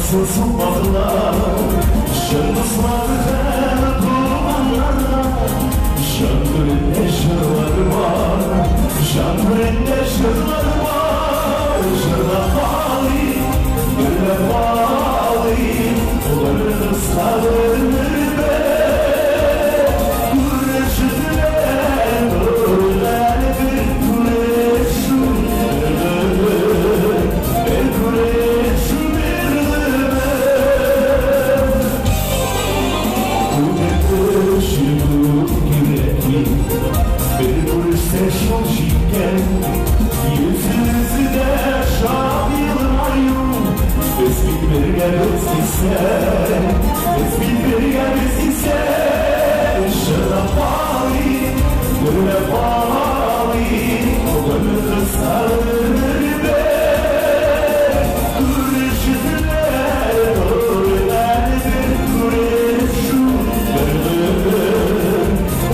Асыл сукмаклар, чын дуслар һәм туганнарга. Җан түрендә җырлар бар, җан түрендә җырлар бар. Җырлап алыйк, гөрләп алыйк, гомер кыска гомер бер. Күрешүләр әле бер күрешү, бер гомер, бер күрешү, бер гомер. Күңел өчен күп кирәкми, бер күрешсә шул җиткән. Йөзебездә шат елмаю, без бит бергә, без исән, без бит бергә, без исән. Җырлап алыйк, гөрләп алыйк, гомер кыска, гомер бер. Күрешүләр әле бер күрешү, бер гомер,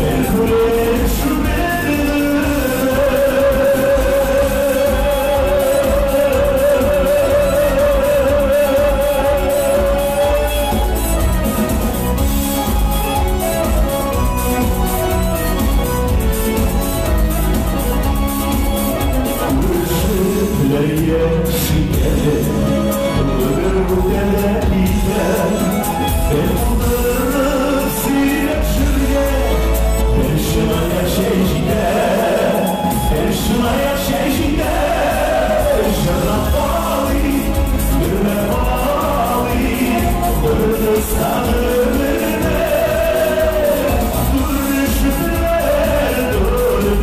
бер күрешү, бер гомер. Күрешеп яшик әле, гомер үтә дә китә. Бер булдырып сөйләшергә, бер чынаяк чәй җитә, бер чынаяк чәй җитә. Җырлап алыйк, гөрләп алыйк, гомер кыска, гомер бер. Күрешүләр әле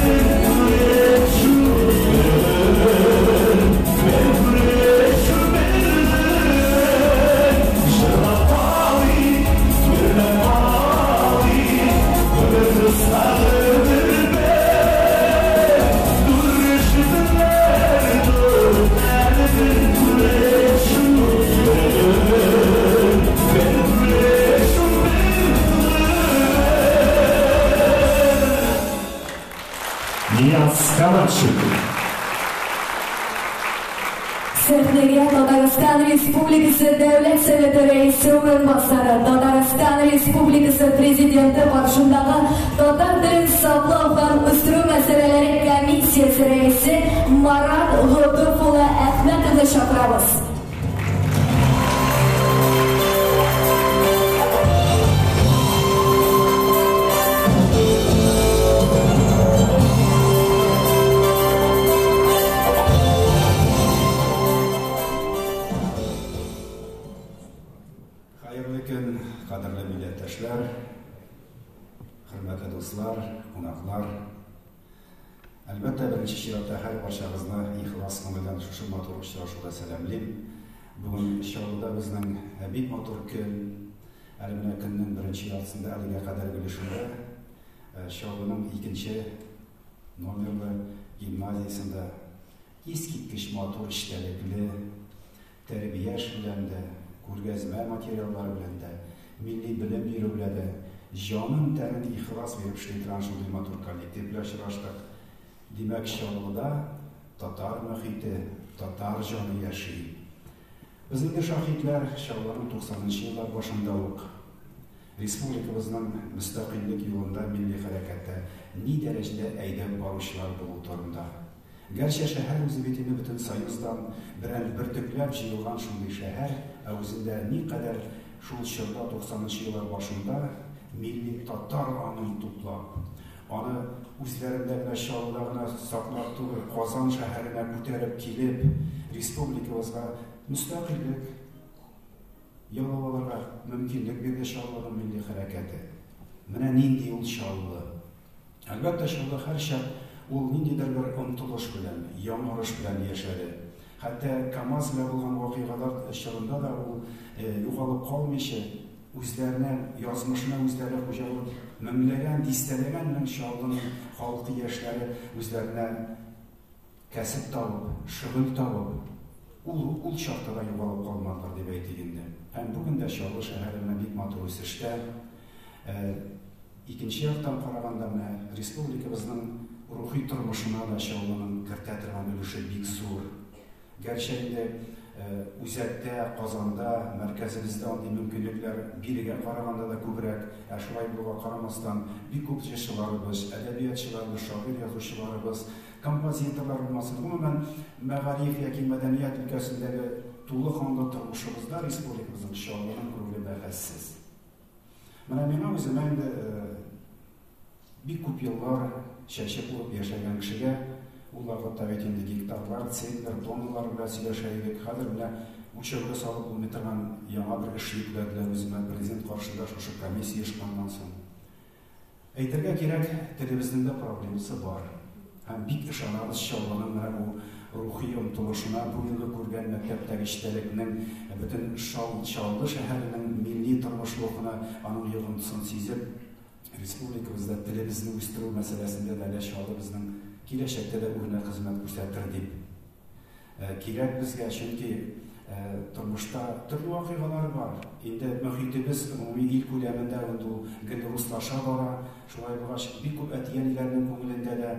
бер күрешү, бер гомер, бер күрешү, бер гомер. Җырлап алыйк, гөрләп алыйк, гомер кыска, гомер бер. Күрешүләр әле бер күрешү, бер гомер, бер күрешү, бер гомер. Нияз Каманшин. Сәхнәгә Татарстан Республикасы Дәүләт Советы Рәисе урынбасары, Татарстан Республикасы Президенты каршындагы татар телен саклау һәм үстерү мәсьәләләре комиссиясе рәисе Марат Готыф улы Әхмәтовны чакырабыз. Хәерле көн, кадерле милләттәшләр, хөрмәтле дуслар, кунаклар. Әлбәттә, беренче чиратта һәр барчагызны ихлас күңелдән шушы матур очрашуда сәламлим. Бүген Чаллыда безнең бик матур көн. Әле менә көннең беренче яртысында әлегә кадәр өлешендә Чаллының икенче номерлы гимназиясендә искиткеч матур эчтәлекле тәрбия эше белән дә, күргәзмә материаллары белән дә, милли белем бирү белән дә җанын тәнен ихлас биреп эшли торган шундый матур коллектив белән очраштык. Димәк, Чаллыда татар мөхите, татар җаны яши. Без инде шаһитләр, Чаллының 90 еллар башында ук республикабызның мөстәкыйльлек юлында милли хәрәкәттә ни дәрәҗәдә әйдәп баручылар булу турында. Гәрчә шәһәр үзе бит инде бөтен Союздан берәр бөртекләп җыелган шундый шәһәр, ә үзендә никадәр шул чорда 90 еллар башында милли татар аңын туплап, аны үзләрендә генә, Чаллыда гына саклап түгел, Казан шәһәренә күтәреп килеп, республикабызга мөстәкыйльлек яулап алырга мөмкинлек бирде Чаллының милли хәрәкәте. Менә нинди ул Чаллы. Әлбәттә, Чаллы һәрчак ул ниндидер бер омтылыш белән, яңарыш белән яшәде. Хәтта КАМАЗ белән булган вакыйгалар чорында да ул югалып калмыйча, үзләренә, язмышына үзләре хуҗа булып, меңләгән, дистәләгән мең Чаллының халкы, яшьләре үзләренә кәсеп табып, шөгыль табып, ул чакта да югалып калмадылар дип әйтик инде. Һәм бүген дә Чаллы шәһәре менә бик матур үсештә. Икенче яктан караганда, менә республикабызның рухи тормышына да Чаллының кертә торган өлеше бик зур. Гәрчә инде Үзәктә, Казанда, мәркәзебездә андый мөмкинлекләр бирегә караганда да күбрәк. Ә шулай булуга карамастан, бик күп җырчыларыбыз, әдәбиятчыларыбыз, шагыйрь-язучыларыбыз, композиторлар булмасын, гомумән, мәгариф яки мәдәният өлкәсендәге тулы канлы тормышыбызда республикабызның Чаллының роле бәхәссез. Менә миңа үземә инде бик күп еллар чәчеп урып яшәгән кешегә, ул вакытта бит инде гектарлар, центнер, тонналар белән сөйләшә идек. Хәзер менә үлчәүгә салып булмый торган яңа бер эш йөкләделәр үземә, президент каршында шушы комиссия оешканнан соң. Әйтергә кирәк, телебезнең дә проблемасы бар. Һәм бик ышанабыз Чаллының менә бу рухи омтылышына, бүгенге күргән мәктәптәге эчтәлекнең, бөтен Чаллы шәһәренең милли тормыш рухына аның йогынтысын сизеп, республикабызда телебезне үстерү мәсьәләсендә дә әле Чаллы безнең киләчәктә дә үрнәк хезмәт күрсәтер дип. Кирәк безгә, чөнки тормышта төрле вакыйгалар бар. Инде мөхитебез гомуми ил күләмендә инде ул гел руслаша бара. Шулай булгач, бик күп әти-әниләрнең күңелендә дә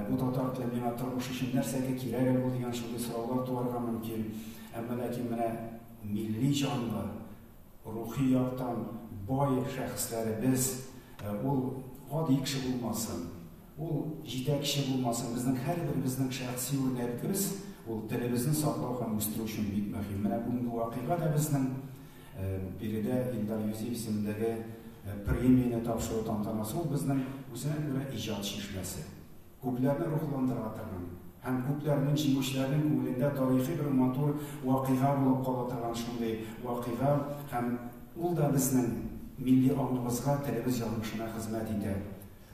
бу татар теле миңа тормыш өчен нәрсәгә кирәк әле ул дигән шундый сораулар туарга мөмкин. Әмма ләкин менә милли җанлы, рухи яктан бай шәхесләребез, ул гади кеше булмасын, Ул җитәкче булмасын, безнең һәрберебезнең шәхси үрнәгебез, ул телебезне саклау һәм үстерү өчен бик мөһим. Менә бүгенге вакыйга да безнең биредә Илдар Юзеев исемендәге премияне тапшыру тантанасы, ул безнең үзенә күрә иҗат чишмәсе. Күпләрне рухландыра торган һәм күпләрнең, җиңүчеләрнең күңелендә тарихи бер матур вакыйга булып кала торган шундый вакыйга һәм ул да безнең милли аңыбызга, телебез язмышына хезмәт итә.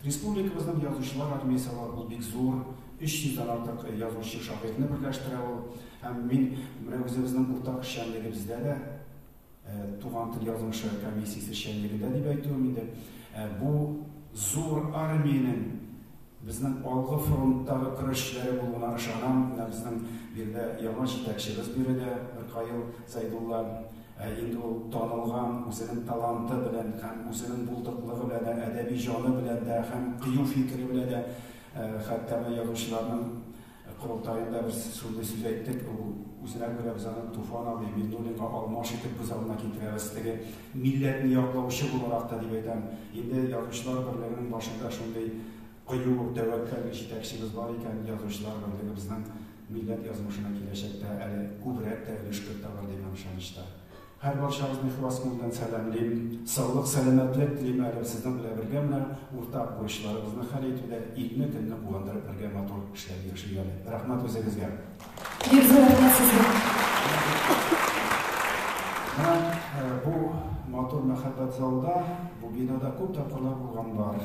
Республикабызның язучылар армиясе бар, ул бик зур, 300 дән артык язучы, шагыйрьне берләштерә ул. Һәм мин менә үзебезнең уртак эшчәнлегебездә дә, Туган тел язмышы комиссиясе эшчәнлегендә дип әйтүем инде, бу зур армиянең безнең алгы фронттагы көрәшчеләре булуына ышанам. Менә безнең биредә яңа җитәкчебез биредә, Ркаил Зәйдулла. Ә инде ул танылган үзенең таланты белән һәм үзенең булдыклыгы белән дә, әдәби җаны белән дә һәм кыю фикере белән дә, хәтта менә язучыларның корылтаенда без шундый сүз әйттек, ул үзенә күрә без аны Туфан абый Миңнуллинга алмаш итеп күз алдына китерәбез, теге милләтне яклаучы буларак та дип әйтәм. Инде Язучылар берлегенең башында шундый кыю, тәвәккәл җитәкчебез бар икән, Язучылар берлеге безнең Милләт язмышына киләчәктә әле күбрәк тә өлеш кертә алыр дигән ышанычта. Һәрбарчагызны ихлас күңелдән сәламлим. Саулык-сәламәтлек телим әле сезнең белән бергә менә уртак бурычларыбызны хәл итүдә илне-көнне куандырып бергә матур эшләргә яшик әле. Рәхмәт үзегезгә. Бик зур рәхмәт сезгә. Менә бу матур мәхәббәт залда, бу бинада күп тапкырлар булган бар.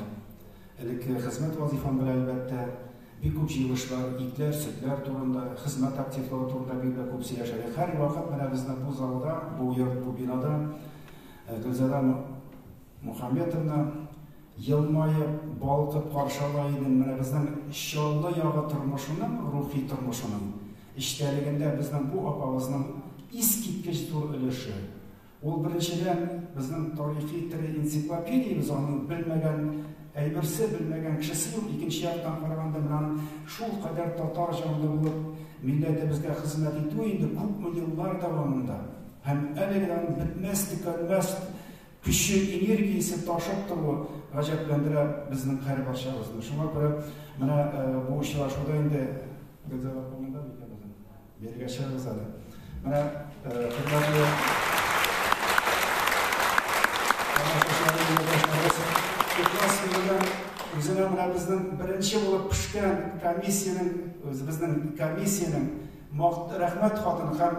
Элекке хезмәт вазифам белән, әлбәттә, бик күп җыелышлар, итләр, сөтләр турында, хезмәт активлыгы турында бик дә күп сөйләшә идек. Һәрвакыт менә безнең бу залда, бу йорт, бу бинада Гөлзада Мухаметовна елмаеп, балкып каршы ала иде. Менә безнең Чаллы ягы тормышының, рухи тормышының эчтәлегендә безнең бу апабызның искиткеч зур өлеше. Ул, беренчедән, безнең тарихи тере энциклопедиябез, аның белмәгән әйберсе, белмәгән кешесе юк. Икенче яктан караганда, менә аның шулкадәр татар җанлы булып, милләтебезгә хезмәт итүе инде күпме еллар дәвамында һәм әлеге дә аның бетмәс-төкәнмәс көче, энергиясе ташып торуы гаҗәпләндерә безнең һәрбарчабызны. Шуңа күрә менә бу очрашуда инде Гөлзада апа монда микән үзен? Бирегә чыгыгыз әле. Менә, хөрмәтле тамашачыларыбыз, ихлас күңелдән үзенә менә безнең беренче булып пешкән комиссиянең, үзебезнең комиссиянең рәхмәт хатын һәм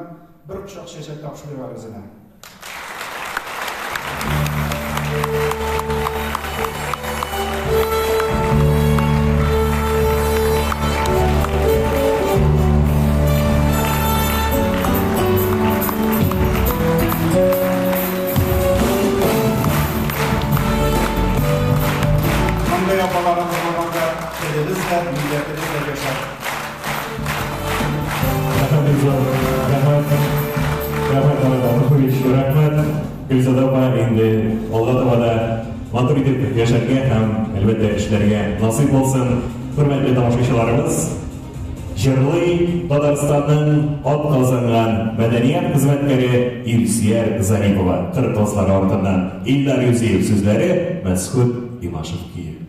бер кочак чәчәк тапшырыйк әле үзенә. Мондый апаларыбыз булганда телебез дә, милләтебез дә яшәр. Рәхмәт, рәхмәт. Рәхмәт, Марат Ануфович, рәхмәт. Гөлзада апа, инде алга таба да матур итеп яшәргә һәм, әлбәттә, эшләргә насыйп булсын. Хөрмәтле тамашачыларыбыз, Җырлый Татарстанның атказанган мәдәният хезмәткәре Илсөяр Зарипова. Кыр казлары артыннан Илдар Юзиев сүзләре, Мәсхүт Имашев көе. Артыннан.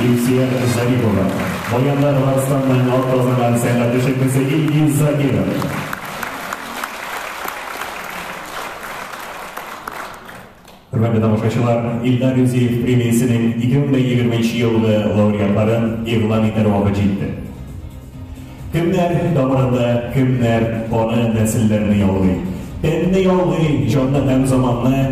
Илсөяр Зарипова. Баянда Татарстанның атказанган сәнгать эшлеклесе Илгиз Закиров. Хөрмәтле тамашачылар, Илдар Юзиев премиясенең 2020 елгы лауреатларын игълан итәр вакыт җитте. Кемнәр тамырында, кемнәр каны нәселләрне ялгый. Тәнне ялгый, җанны һәм заманны,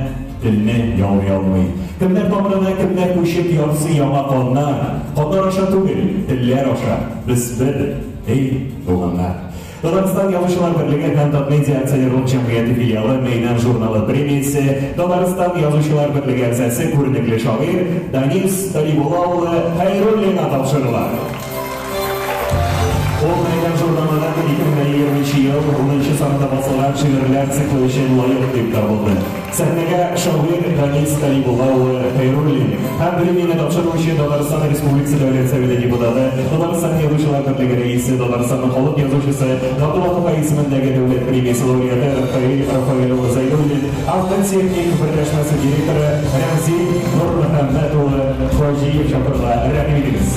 телне ялгый алмый. Кемнәр тамырына, кемнәр күчеп ярсый яңа каннар. Каннар аша түгел, телләр аша. Без бер, эй, туганнар. Татарстан Язучылар берлеге һәм Татмедиа акционерлык җәмгыяте филиалы Мәйдан журналы премиясе Татарстан Язучылар берлеге әгъзасы күренекле шагыйрь Данис Талибулла улы Хәйруллинга тапшырыла. Ул Мәйдан журналының 2020 ел 10 санында басылган шигырьләр циклы өчен лаек дип табылды. Сәхнәгә шагыйрь Данис Талибулла улы Хәйруллин һәм премияне тапшыру өчен Татарстан Республикасы Дәүләт Советы депутаты, Татарстан Язучылар берлеге рәисе, Татарстанның халык язучысы, Габдулла Тукай исемендәге дәүләт премиясе лауреаты Рафаэль Рафаэль улы Зәйнуллин, Автотехник берләшмәсе директоры Рәмзи Нурмөхәммәт улы Хаҗиев чакырыла. Рәхим итегез.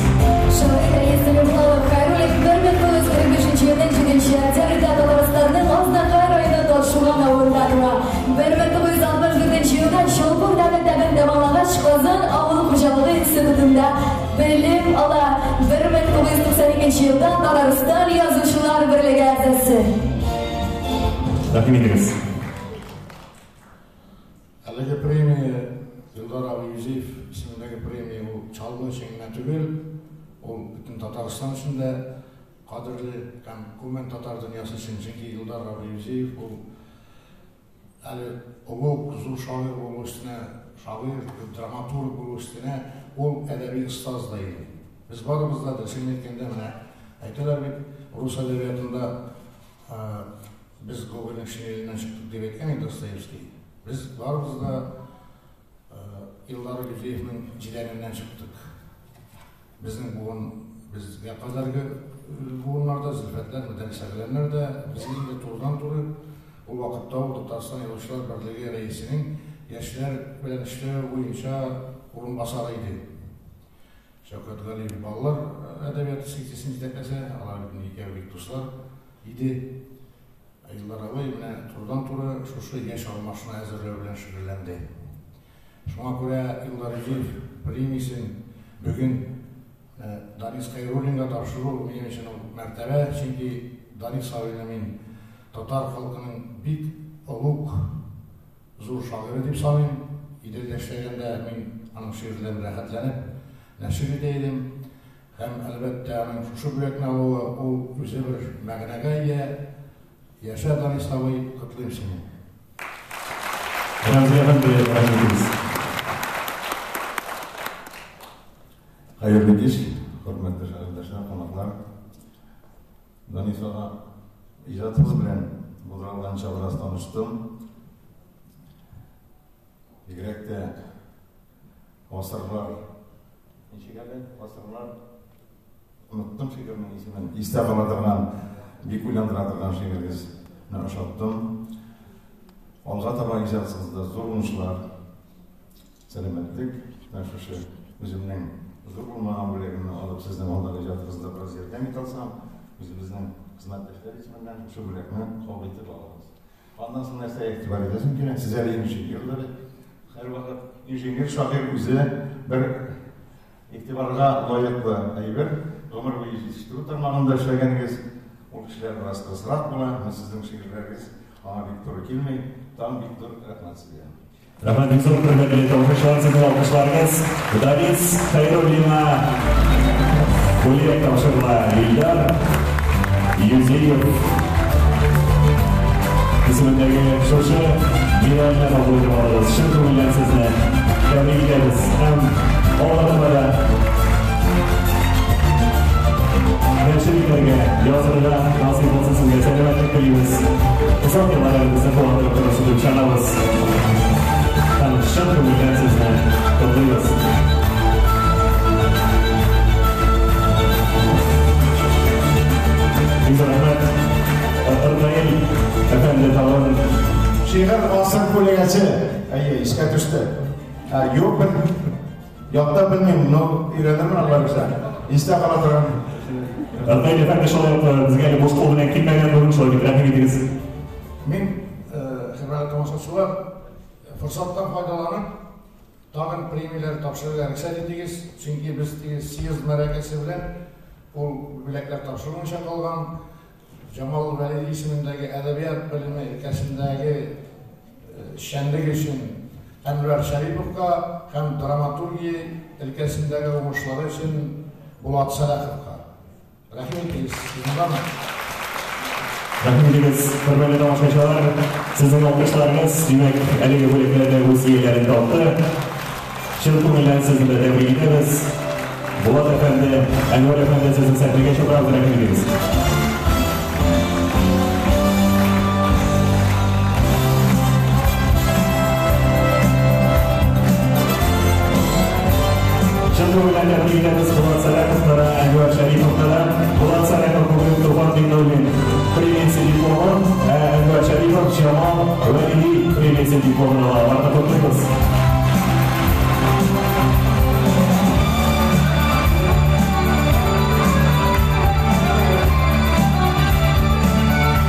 Шагыйрь Данис Талибулла улы Хәйруллин 1945 елның 7 октябрьдә Татарстанның Азнакай районы Ташуган авылында туа. 1964 елда Чалпы мәктәбен тәмамлагач, Казан авыл хуҗалыгы институтында белем ала. 1992 елда Татарстан Язучылар берлеге әгъзасы. Рәхим итегез. Әлеге премия Илдар абый Юзиев исемендәге премия ул Чаллы өчен генә түгел, ул бөтен Татарстан өчен дә кадерле һәм гомумән татар дөньясы өчен, чөнки Илдар абый Юзиев ул әле олуг зур шагыйрь булу өстенә, шагыйрь, драматург булу өстенә ул әдәби остаз да иде. Без барыбыз да дөресен әйткәндә менә әйтәләр бит, рус әдәбиятында без Гогольнең шинеленнән чыктык дип әйткән иде Достоевский. Без барыбыз да Илдар Юзиевның җиләненнән чыктык. Безнең буын, безгә кадәрге буыннарда, Зөлфәтләр, Мөдәррис Әгъләмнәр дә безгә инде турыдан-туры ул вакытта ул Татарстан Язучылар берлеге рәисенең яшьләр белән эшләү буенча урынбасары иде. Шәүкәт Галиев балалар әдәбияты секциясен җитәкләсә, алар бит икәү бик дуслар иде. Илдар абый менә турыдан-туры шушы яшь алмашны әзерләү белән шөгыльләнде. Шуңа күрә Илдар Юзиев премиясен бүген Данис Хәйруллинга тапшыру минем өчен ул мәртәбә, чөнки Данис абыйны мин татар халкының бик олуг зур шагыйре дип саныйм. Иделдә эшләгәндә мин аның шигырьләрен рәхәтләнеп нәшир итә идем. Һәм әлбәттә аның шушы бүләкне алуы ул үзе бер мәгънәгә ия. Яшә, Данис абый, котлыйм сине. Рәмзи әфәнде, рәхим итегез. Хәерле кич, хөрмәтле шәһәрдәшләр, кунаклар. Данис ага, иҗатыгыз белән булдырылганча бераз таныштым. Бигрәк тә гасырлар, ничек әле гасырлар, оныттым шигырьнең исемен, истә кала торган, бик уйландыра торган шигырегезне ошаттым. Алга таба иҗатыгызда зур уңышлар, сәламәтлек, менә шушы үземнең зур булмаган бүләгемне алып, сезнең алдагы иҗатыгызда бераз ярдәм итә алсам, үзебезнең хезмәттәшләр исеменнән шушы бүләкне кабул итеп алыгыз. Аннан соң нәрсә игътибар итәсең кирәк, сез әле инженер да бит. Һәрвакыт инженер шагыйрь үзе бер игътибарга лаеклы әйбер. Гомер буе җитештерү тармагында эшләгәнегез, ул кешеләр бераз кырысрак була, менә сезнең шигырьләрегез аңа бик туры килми. Тагын бик зур рәхмәт сезгә. Рәхмәт, бик зур, хөрмәтле тамашачылар, сезнең алкышларыгыз Данис Хәйруллинга бүләк тапшырыла. Илдар Юзиев исемендәге шушы медальне кабул итеп алыгыз. Чын күңелдән сезне тәбрик итәбез һәм алга таба да нәшир итәргә, язырга насыйп булсын сезгә. Сәламәтлек телибез. Озак еллар әле безне куандырып торырсыз дип ышанабыз. Һәм чын күңелдән сезне котлыйбыз. Бик зур рәхмәт. Ркаил әфәнде тагын. Шигырь гасыр күләгәсе. Әйе, искә төште. Юк, бер Ятта белмим, но өйрәнермен Алла бирсә. Истә кала торган. Ркаил әфәнде шулай ук безгә әле буш кул белән килмәгән бүген, шулай бит, рәхим итегез. Мин, хөрмәтле тамашачылар, форсаттан файдаланып, тагын премияләр тапшырырга рөхсәт итегез, чөнки без теге съезд мәрәкәсе белән ул бүләкләр тапшырылмыйча калган. Җамал Вәлиди исемендәге әдәбият белеме өлкәсендәге эшчәнлек өчен Әнвәр Шәриповка һәм драматургия өлкәсендәге уңышлары өчен Булат Сәлаховка. Рәхим итегез, сез мондамы? Рәхим итегез, хөрмәтле тамашачылар, сезнең алкышларыгыз, димәк, әлеге бүләкләр дә үз ияләрен тапты. Чын күңелдән сезне дә тәбрик итәбез. Булат әфәнде, Әнвәр әфәнде, сезне сәхнәгә чакырабыз, рәхим итегез. Чын күңелдән тәбрик итәбез Булат Сәлаховны да, Әнвәр Шәриповны да. Булат Сәлахов бүген Туфан Миңнуллин премиясе дипломын, ә Әнвәр Шәрипов Җамал Вәлиди премиясе дипломын ала. Аларны котлыйбыз.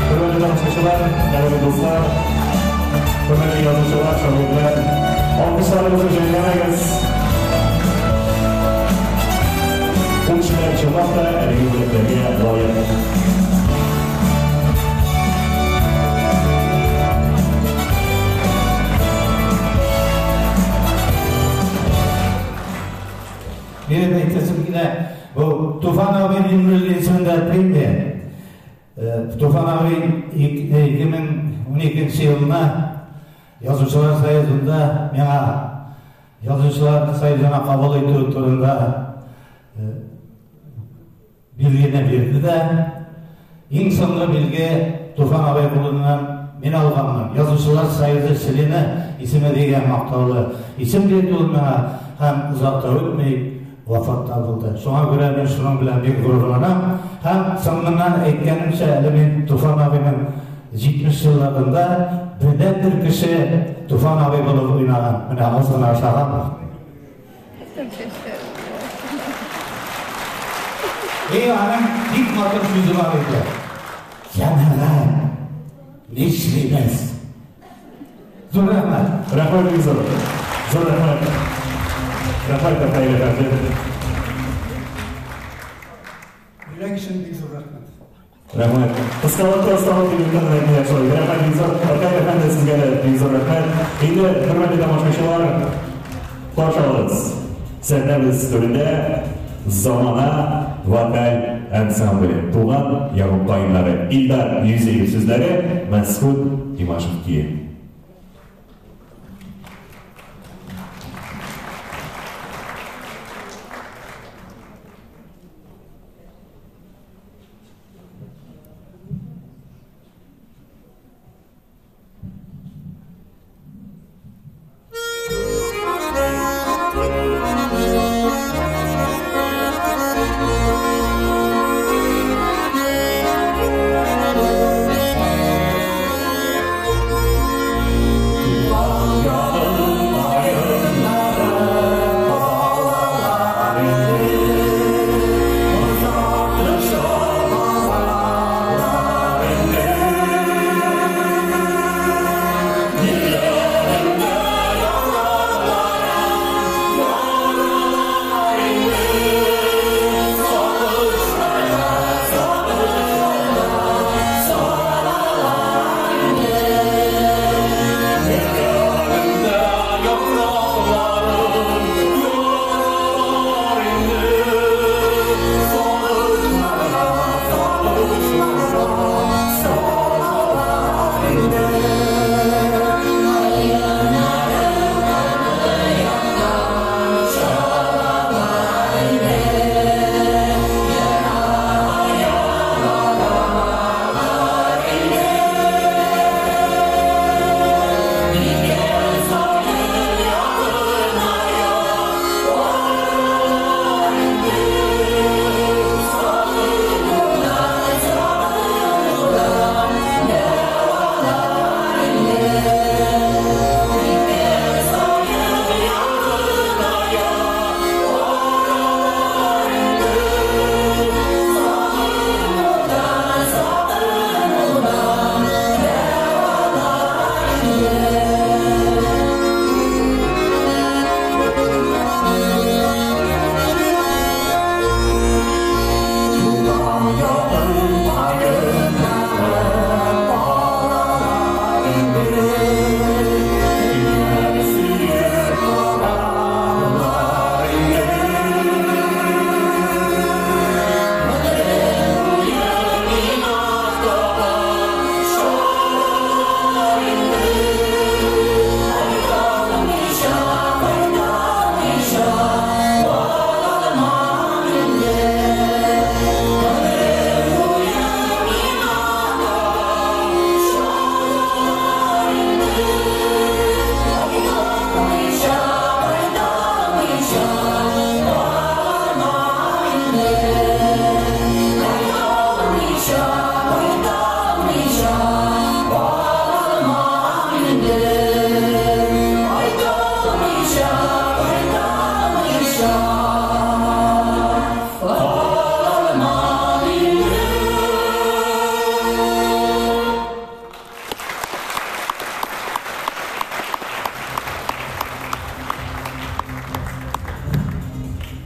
Хөрмәтле тамашачылар, кадерле дуслар, хөрмәтле язучылар, шагыйрьләр, алкышларыгызны жәлләмәгез. Ул кешеләр чынлап та әлеге бүләкләргә лаек. Минем әйтәсем килә, бу Туфан абый Миңнуллин исемендә премия. Туфан абый 2012 елына Язучылар союзында миңа Язучылар союзына кабул итү турында билгене бирде дә, иң соңгы билге Туфан абый кулыннан мин алганмын. Язучылар союзы члены исеме дигән мактаулы исем бирде ул миңа һәм озак та үтми вафат та булды. Шуңа күрә мин шуның белән бик горурланам. Һәм соңыннан әйткәнемчә, әле мин Туфан абыйның 70 еллыгында бердәнбер кеше Туфан абый булып уйнаган. Менә аз гына ошаган. И аның бик матур сүзе бар иде. Җәмәгать, нишлибез? Зур рәхмәт. Рәхмәт бик зур. Зур рәхмәт. Рәхмәт, Ркаил әфәнде. Бүләк өчен бик зур рәхмәт. Рәхмәт. Кыскалыкта осталык дип әйткән әйтмиләр шулай. Рәхмәт бик зур. Ркаил әфәнде, сезгә дә бик зур рәхмәт. Инде, хөрмәтле тамашачылар, каршы алыгыз. Сәхнәбез түрендә Замана вокаль ансамбле, Туган ягым каеннары, Илдар Юзеев сүзләре, Мәсхүт Имашев көе.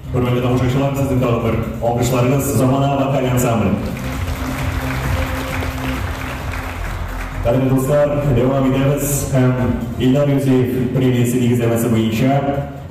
Хөрмәтле тамашачылар, сезнең тагын бер алкышларыгыз Замана вокаль ансамбле. Кадерле дуслар, дәвам итәбез һәм Илдар Юзеев премиясе нигезләмәсе буенча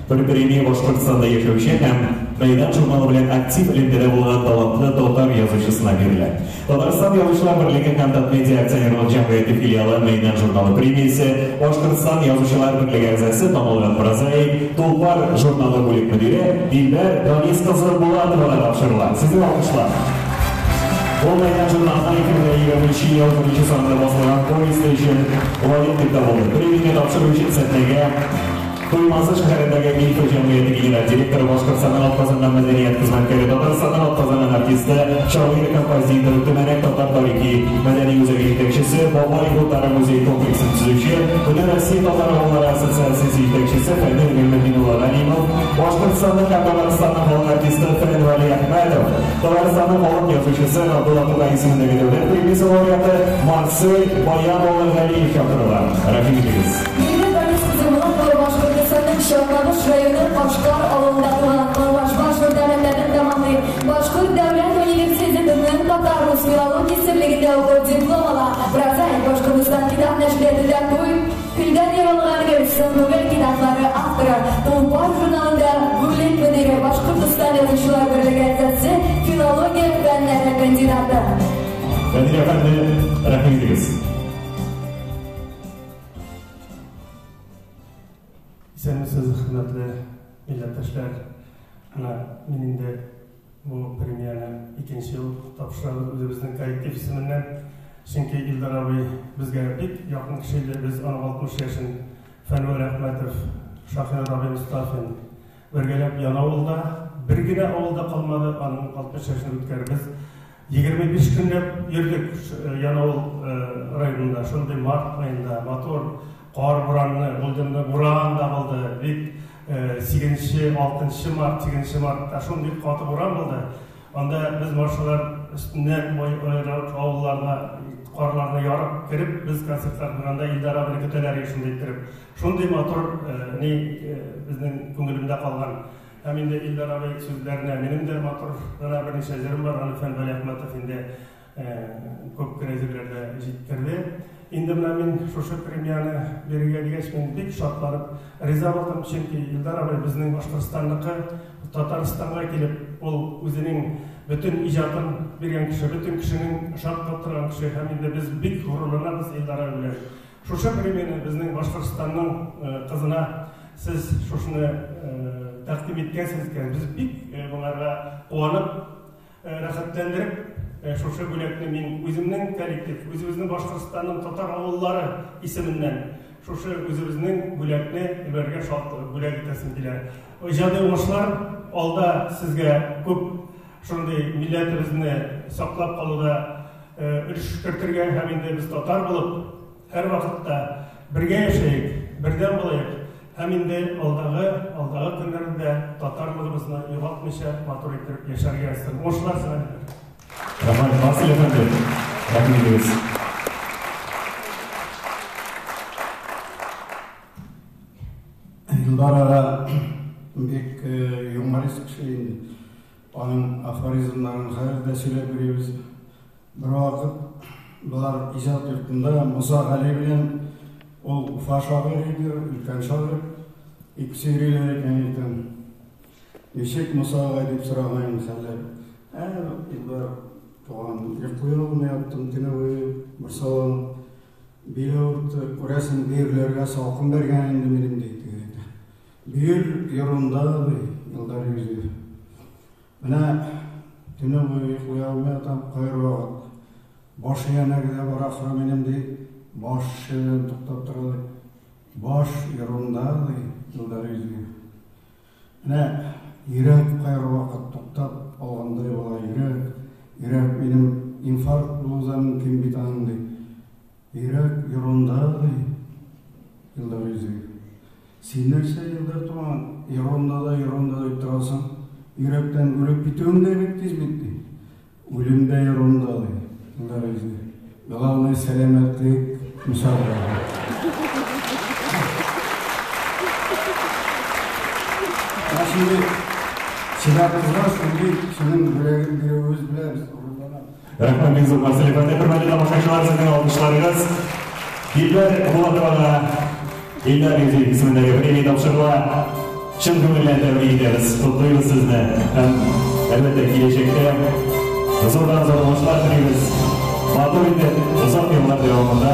бер премия Башкортстанда яшәүче һәм Мәйдан журналы белән актив элемтәдә булган талантлы татар язучысына бирелә. Татарстан Язучылар берлеге һәм Татмедиа акционерлык җәмгыяте филиалы Мәйдан журналы премиясе Башкортстан Язучылар берлеге әгъзасы, танылган прозаик, Тулпар журналы бүлек мөдире Дилбәр Данис кызы Булатовага тапшырыла. Сезнең алкышлар. Ул Мәйдан журналына 2020 ел беренче санында басылган повесте өчен лаек дип табылды. Премияне тапшыру өчен сәхнәгә Туймазы шәһәрендәге Мильфа җәмгыяте генераль директоры, Башкортстанның атказанган мәдәният хезмәткәре, Татарстанның атказанган артисты, шагыйрь, композитор, Төмәнәк татар тарихи мәдәни үзәге җитәкчесе, Бабай утары музей комплексын төзүче, Бөтенроссия татар авыллары ассоциациясе җитәкчесе Фәнил Гыйльметдин улы Галимов, Башкортстанның һәм Татарстанның халык артисты Фәнвәли Әхмәтов, Татарстанның халык язучысы, Габдулла Тукай исемендәге дәүләт премиясе лауреаты Марсель Баян улы Галиев чакырыла. Рәхим итегез. Дилбәр Данис кызы Булатова Башкортстанның Чакмагыш районы Кашкар авылында туган. Калмашбаш урта мәктәбен тәмамлый. Башкорт дәүләт университетының татар-рус филологиясе бүлегендә укып диплом ала. Прозаик, Башкортстан китап нәшриятында Туй, Көлдән яралган гөл, Соңгы гөл китаплары авторы. Тулпар журналында бүлек мөдире, Башкортстан Язучылар берлеге әгъзасы, филология фәннәре кандидаты. Фәнил әфәнде, рәхим итегез. Исәнмесез, хөрмәтле милләттәшләр. Менә мин инде бу премияне икенче ел тапшырабыз үзебезнең коллектив исеменнән. Чөнки Илдар абый безгә бик якын кеше иде. Без аның 60 яшен Фәнвәр Әхмәтов, Шаһинур абый Мостафин бергәләп Янаулда, бер генә авылда калмады, аның 60 яшен үткәреп. Без 25 көнләп йөрдек Янаул районында, шундый март аенда матур кар буранны, булдымны буран да булды. Бик 8-нче, 6 март, 8 мартта шундый каты буран булды. Анда без машиналар өстеннән авылларына карларны ярып кереп, без концертлар куйганда Илдар абыйны көтәләр шундый иттереп. Шундый матур ни безнең күңелемдә калган. Һәм инде Илдар абый сүзләренә минем дә матур гына берничә җырым бар, аны Фәнвәли Әхмәтов инде күп кенә җирләрдә җиткерде. Инде менә мин шушы премияне бирергә дигәч, мин бик шатланып риза булдым, чөнки Илдар абый безнең Башкортстанныкы, Татарстанга килеп, ул үзенең бөтен иҗатын биргән кеше, бөтен кешенең шаккатырган кеше, һәм инде без бик горурланабыз Илдар абый белән. Шушы премияне безнең Башкортстанның кызына сез шушыны тәкъдим иткәнсез икән, без бик моңарга куанып, рәхәтләндереп, шушы бүләкне мин үземнең коллектив, үзебезнең Башкортстанның татар авыллары исеменнән шушы үзебезнең бүләкне Илдарга шат бүләк итәсем килә. Иҗади уңышлар алда сезгә күп шундый милләтебезне саклап калуда өлеш кертергә һәм инде без татар булып һәрвакытта бергә яшәйек, бердәм булыйк һәм инде алдагы алдагы көннәрдә татарлыгыбызны югалтмыйча матур итеп яшәргә язсын. Уңышлар сезгә. Рәхмәт, Марсель әфәнде. Рәхим итегез. Илдар ага бик юморист кеше инде. Аның афоризмнарын хәзер дә сөйләп йөрибез. Бервакыт болар иҗат йортында Муса Гали белән, ул Уфа шагыйре иде, өлкән шагыйрь, икесе йөриләр икән иртән. Ничек, Муса агай, дип сораган инде хәлләр. Ә, Илдар туган, йоклый алмый яттым төне буе, борсаланып. Бил авыртты, күрәсең, бөерләргә салкын бәргән инде минем, ди теге әйтә. Бөер ерунда, ди Илдар Юзеев. Менә төне буе йоклый алмый ятам, кайвакыт баш өянәге дә бар ахры минем, ди. Баш шешәдән туктап тора, ди. Баш ерунда, ди Илдар Юзеев. Менә йөрәк кайвакыт туктап алгандай була, йөрәк, йөрәк минем инфаркт булу да мөмкин бит аның, ди. Йөрәк ерунда, ди Илдар Юзеев. Син нәрсә, Илдар туган, ерунда да ерунда дип торасың? Йөрәктән үлеп китүең дә бик тиз бит, ди. Үлем дә ерунда, ди Илдар Юзеев. Главное, сәламәтлек, мисал. Менә шундый Чибәр кызга шундый кешенең бүләген бирүебез белән без горурланабыз. Рәхмәт бик зур, Марсель әфәнде. Хөрмәтле тамашачылар, сезнең алкышларыгыз. Дилбәр Булатовага Илдар Юзеев исемендәге премия тапшырыла. Чын күңелдән тәбрик итәбез, котлыйбыз сезне һәм, әлбәттә, киләчәктә зурдан-зур уңышлар телибез. Матур итеп, озак еллар дәвамында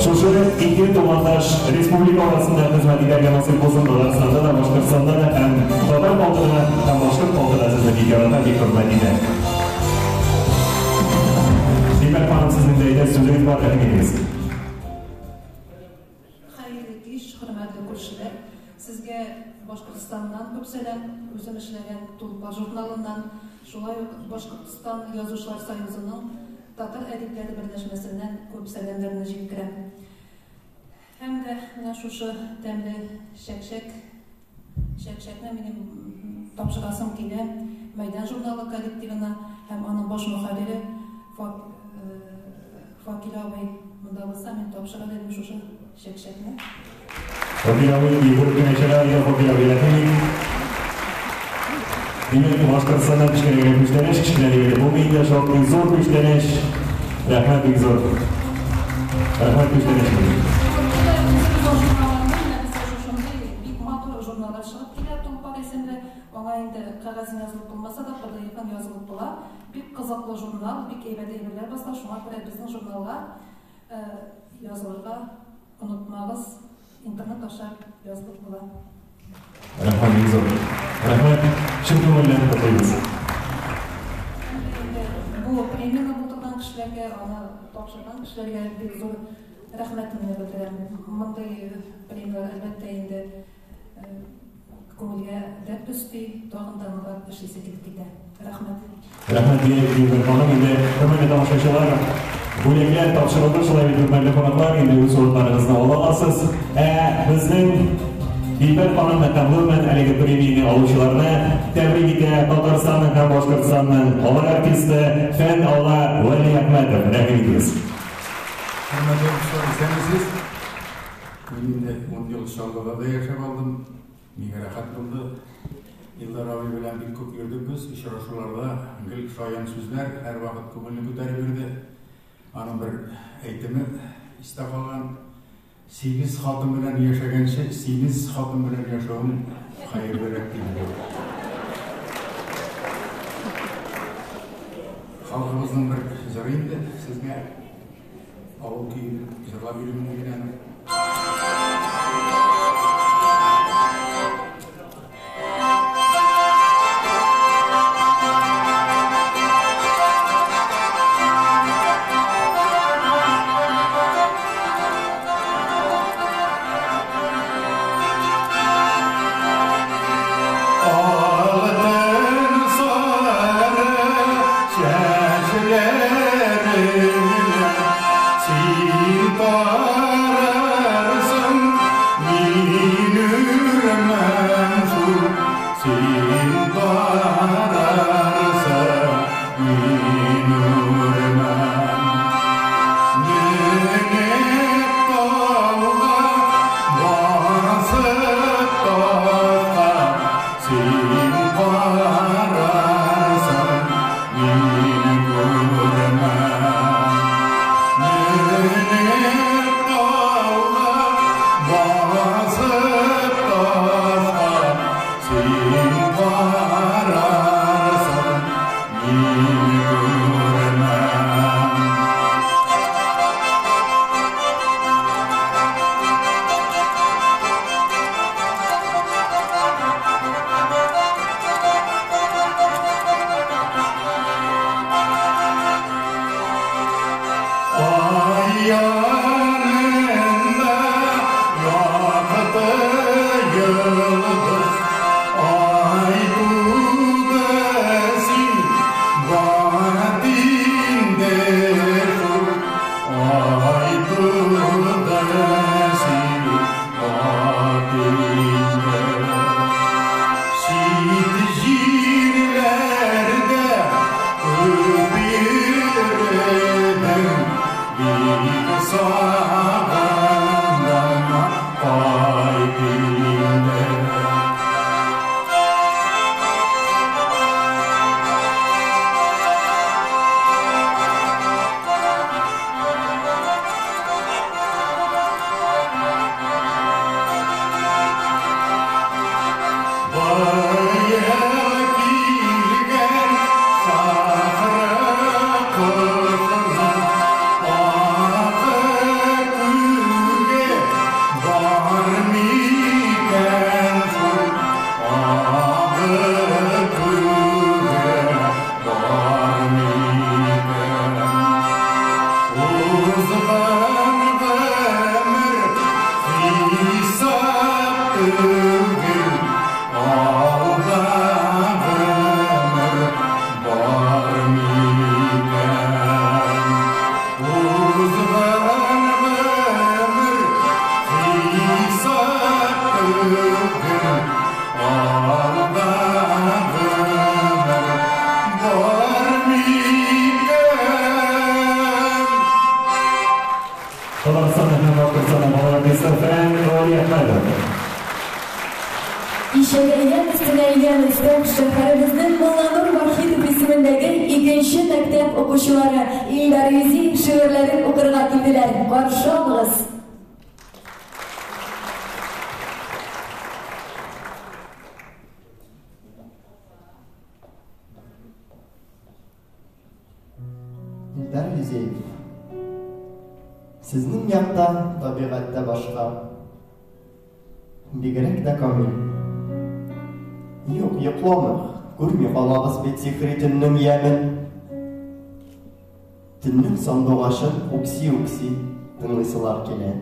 шушы ике тугандаш республика арасында хезмәт итәргә насыйп булсын Татарстанда да, Башкортстанда да һәм татар халкы да һәм башкорт халкы да сезне бик ярата, бик хөрмәт итә. Дилбәр ханым, сезнең дә әйтәсе сүзегез бар, рәхим итегез. Хәерле кич, хөрмәтле күршеләр. Сезгә Башкортстаннан күп сәлам, үзем эшләгән Тулпар журналыннан, шулай ук Башкортстан Язучылар союзының татар әдипләре берләшмәсеннән күп сәламнәрне җиткерәм. Һәм дә менә шушы тәмле чәкчәк, чәкчәкне минем тапшырасым килә Мәйдан журналы коллективына һәм аның баш мөхәррире Факил абый монда булса, мин тапшырыр идем шушы чәкчәкне. Факил абый йөгереп кенә чыга, әйдә, Факил абый, рәхим ит. Димәк, Башкортстаннан кечкенә генә күчтәнәч, кечкенә дип әйтеп булмый инде, шактый зур күчтәнәч. Рәхмәт бик зур. Рәхмәт күчтәнәч. Журналларны, безгә шушындый бик матур журналлар чыгып килә, Тулпар исемле. Аңа инде кәгазен язылып булмаса да, PDF-ын язылып була. Бик кызыклы журнал, бик әйбәт әйберләр басыла. Шуңа күрә безнең журналга язылырга онытмагыз. Интернет аша язылып була. Рәхмәт бик зур. Рәхмәт, чын күңелдән котлыйбыз. Инде бу премияне булдырган кешеләргә, аны тапшырган кешеләргә бик зур рәхмәтемне белдерәм. Мондый премияләр әлбәттә инде күңелгә дәрт өсти, тагын да ныграк эшлисе килеп китә. Рәхмәт. Рәхмәт Дилбәр ханым. Инде хөрмәтле тамашачылар, бүләкләр тапшырылды, шулай бит, хөрмәтле кунаклар, инде үз урыннарыгызны ала аласыз. Ә безнең Дилбәр ханым һәм гомумән әлеге премияне алучыларны тәбрик итә Татарстанның һәм Башкортстанның халык артисты Фән ага Вәлиәхмәтов. Рәхим итегез. Хөрмәтле дуслар, исәнмесез. Мин инде 10 ел Чаллыда да яшәп алдым. Миңа рәхәт булды. Илдар абый белән бик күп йөрдек без очрашуларда. Гел шаян сүзләр, һәрвакыт күңелне күтәреп йөрде. Аның бер әйтеме истә калган. Сигез хатын белән яшәгәнче, симез хатын белән яшәвем хәерлерәк диде. Халкыбызның бер җыры инде сезгә авыл көен җырлап йөрим мин аны. Алтын сары чәчләреңне син. Кичәгә ямь өстенә ямь өстәп, шәһәребезнең Мулланур Вахитов исемендәге икенче мәктәп укучылары Илдар Юзиев шигырьләрен укырга килделәр. Каршы алыгыз! Илдар Юзеев. Сезнең якта табигать тә башка. Бигрәк тә камил. Юк, йокламыйк, күрми калабыз бит сихри төннең ямен. Төннең сандугачын үкси-үкси тыңлыйсылар килә.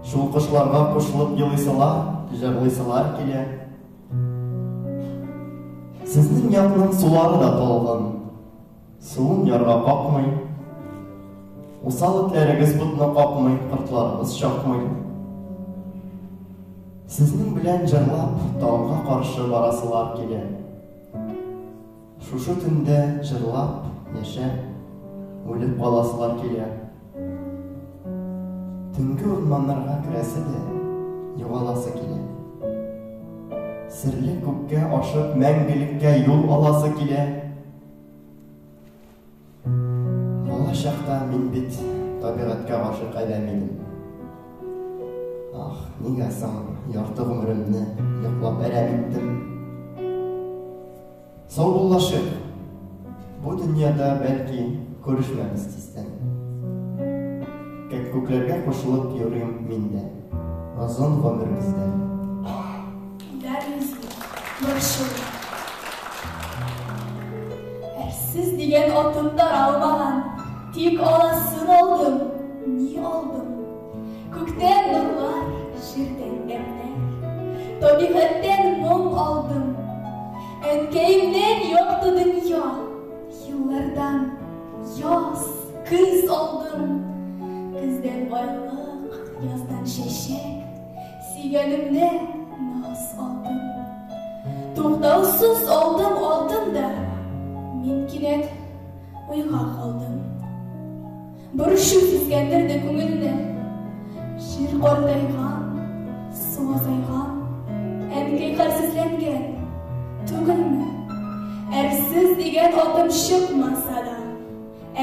Шул кошларга кушылып елыйсылар, җырлыйсылар килә. Сезнең якның сулары да талгын. Суын ярга какмый. Усал этләрегез ботны капмый, кортларыгыз чакмый. Сезнең белән җырлап, таңга каршы барасылар килә. Шушы төндә җырлап, яшәп, үлеп каласылар килә. Төнге урманнарга керәсе дә, югаласы килә. Серле күккә ашып, мәңгелеккә юл аласы килә. Бала чакта мин бит табигатькә гашыйк адәм идем. Ах, нигә соң ярты гомеремне йоклап әрәм иттем? Саубуллашыйк. Бу дөньяда бәлки күрешмәбез тиздән. Кәккүкләргә кушылып йөрим мин дә. Озын гомер бездән. Илдар Юзиев, борчылма. Әрсез дигән атым таралмаган, тик аласын алдым, ни алдым? Күктән нурлар, җирдән ямьнәр, табигатьтән моң алдым. Әнкәемнән якты дөнья, еллардан яз, көз алдым. Көздән байлык, яздан чәчәк, сөйгәнемнән наз алдым. Туктаусыз алдым, алдым да, мин кинәт уйга калдым. Борчу сискәндерде күңелне. Җир картайган, су азайган, әнкәй хәлсезләнгән түгелме? Әрсез дигән атым чыкмаса да,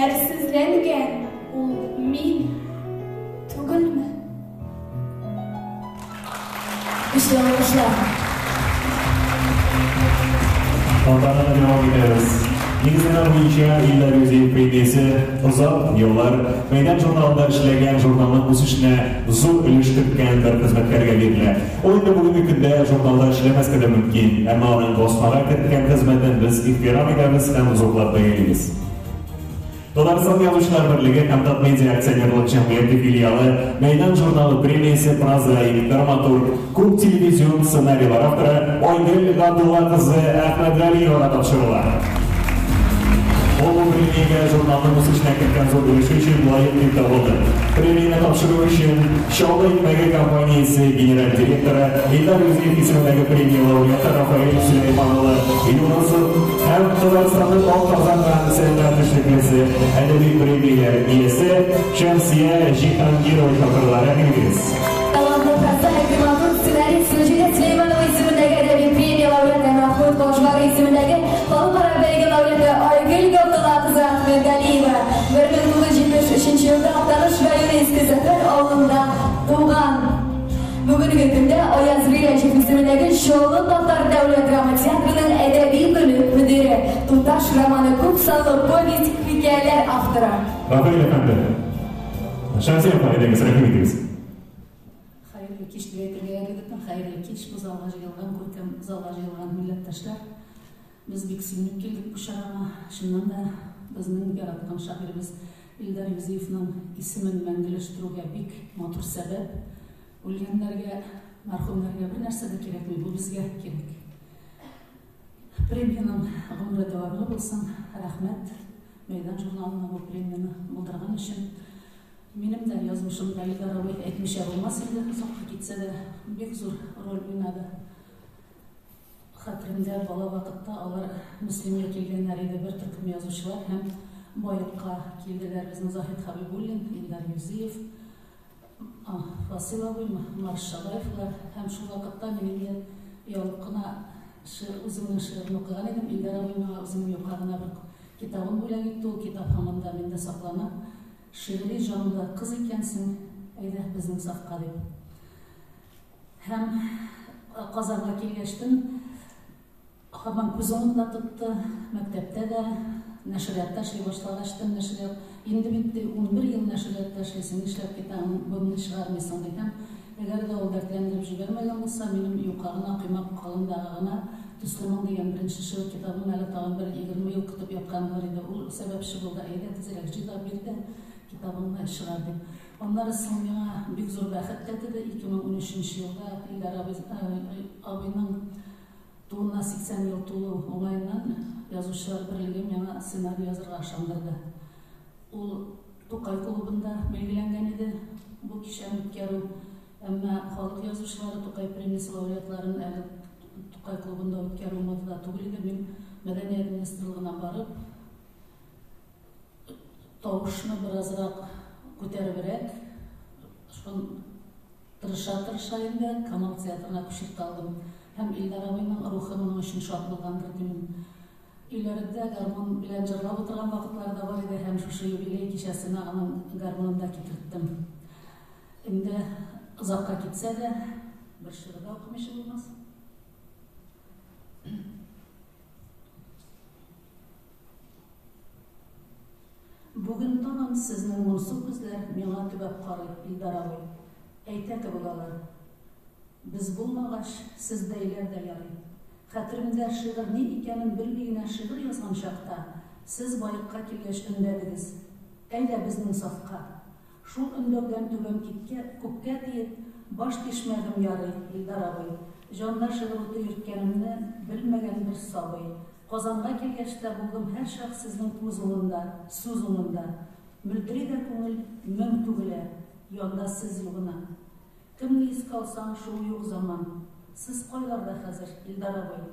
әрсезләнгән ул мин түгелме? Көчле алкышлар. Тантананы дәвам итәбез. Нигезләмә буенча Илдар Юзеев премиясе озак еллар Мәйдан журналында эшләгән, журналның үсешенә зур өлеш керткән бер хезмәткәргә бирелә. Ул инде бүгенге көндә журналда эшләмәскә дә мөмкин, әмма аның басмага керткән хезмәтен без ихтирам итәбез һәм зурлап бәялибез. Татарстан Язучылар берлеге һәм Татмедиа акционерлык җәмгыяте филиалы Мәйдан журналы премиясе прозаик, драматург, күп телевизион сценарийлар авторы Айгөл Габдулла кызы Әхмәтгалиевага тапшырыла. Ул бу премиягә журналның үсешенә керткән зур өлеше өчен лаек дип табылды. Премияне тапшыру өчен Чаллы икмәге компаниясе генераль директоры Илдар Юзеев исемендәге премия лауреаты Рафаэль Сөләйман улы Юнысов һәм Татарстанның атказанган сәнгать эшлеклесе, әдәби премияләр иясе Шәмсия Җиһангирова чакырыла. Рәхим итегез. Талантлы прозаик, драматург, сценарист Гөлҗирә Сөләйманова исемендәге әдәби премия лауреаты Мәхмүт Кашгари исемендәге халыкара бәйге лауреаты Айгөл Габдулла кызы Әхмәтгалиева 1973 елда Актаныш районы Иске Сәфәр авылында туган. Бүгенге көндә Аяз Гыйләҗев исемендәге Чаллы татар дәүләт драма театрының әдәби бүлек мөдире, Туташ романы күп санлы повесть, хикәяләр авторы. Рафаэль әфәнде, Шәмсия апа, әйдәгез, рәхим итегез. Хәерле кич дип әйтергә ярый бит, хәерле кич бу залга җыелган, күркәм залга җыелган милләттәшләр. Без бик сөенеп килдек бу чарага. Чыннан да, безнең яраткан шагыйребез Илдар Юзиевның исемен мәңгеләштерүгә бик матур сәбәп. Үлгәннәргә, мәрхүмнәргә бер нәрсә дә кирәкми, бу безгә кирәк. Премиянең гомере дәвамлы булсын. Рәхмәт Мәйдан журналына бу премияне булдырган өчен. Минем дә язмышымда Илдар абый әйтмичә булмас инде, озакка китсә дә, бик зур роль уйнады. Хәтеремдә, бала вакытта алар Мөслимгә килгәннәр иде, бер төркем язучылар һәм Баекка килделәр безнең Заһид Хәбибуллин, Илдар Юзиев, Фасил абый, Марс Шабаевлар. Һәм шул вакытта мин инде Үземнең шигырен укыган идем. Илдар абый миңа үзенең юка гына бер китабын бүләк итте. Ул китап һаман да миндә саклана. Шигъри җанлы кыз икәнсең, әйдә безнең сафка дип. Һәм Казанга килгәчтен һаман күз уңында тотты. Мәктәптә дә, нәшриятта эшли башлагач та нәшрият. Инде бит ди, 11 ел нәшриятта эшлисең, нишләп китабыңны чыгармыйсың ди. Һәм әгәр дә ул дәртләндереп җибәрмәгән булса, минем юка гына, коймак калындагы гына Төсле моң дигән беренче шигырь китабым әле тагын бер 20 ел көтеп яткан булыр иде. Ул сәбәпче булды, әйдә тизрәк җый да бир дә китабыңны чыгар дип. Аннары соң миңа бик зур бәхет тәтеде, 2013 елда Илдар абыйның тууына 80 ел тулу уңаеннан Язучылар берлеге миңа сценарий язырга ышандырды. Ул Тукай клубында билгеләнгән иде бу кичәне үткәрү. Әмма халык язучылары Тукай премиясе лауреатларын әле Тукай клубында үткәрү модада түгел иде. Мин Мәдәният министрлыгына барып, тавышны беразрак күтәребрәк, шун тырыша-тырыша инде Камал театрына күчертә алдым. Һәм Илдар абыйның рухы моның өчен шат булгандыр дим. Өйләрендә гармун белән җырлап утырган вакытлары да бар иде һәм шушы юбилей кичәсенә аның гармунын да китерттем. Инде озакка китсә дә, бер шигырь дә укымыйча булмас. Бүген тагын сезнең моңсу күзләр миңа төбәп карый, Илдар абый. Әйтә кебек алар. Без булмагач, сездәйләр дә ярый. Хәтеремдә, шигырь ни икәнен белми генә шигырь язган чакта, сез Баекка килгәч өндәдегез. Әйдә безнең сафка. Шул өндәүдән түбәм киткә, күккә тиеп, баш тишмәдем ярый, Илдар абый. Җанда шигырь уты йөрткәнемне белмәгән бер сабый. Казанга килгәч тә булдым һәрчак сезнең күз уңында, сүз уңында. Мөлдери дә күңел, моң түгелә, янда сез югына. Кемне искә алсаң, шул юк заман. Сез кайларда хәзер, Илдар абый?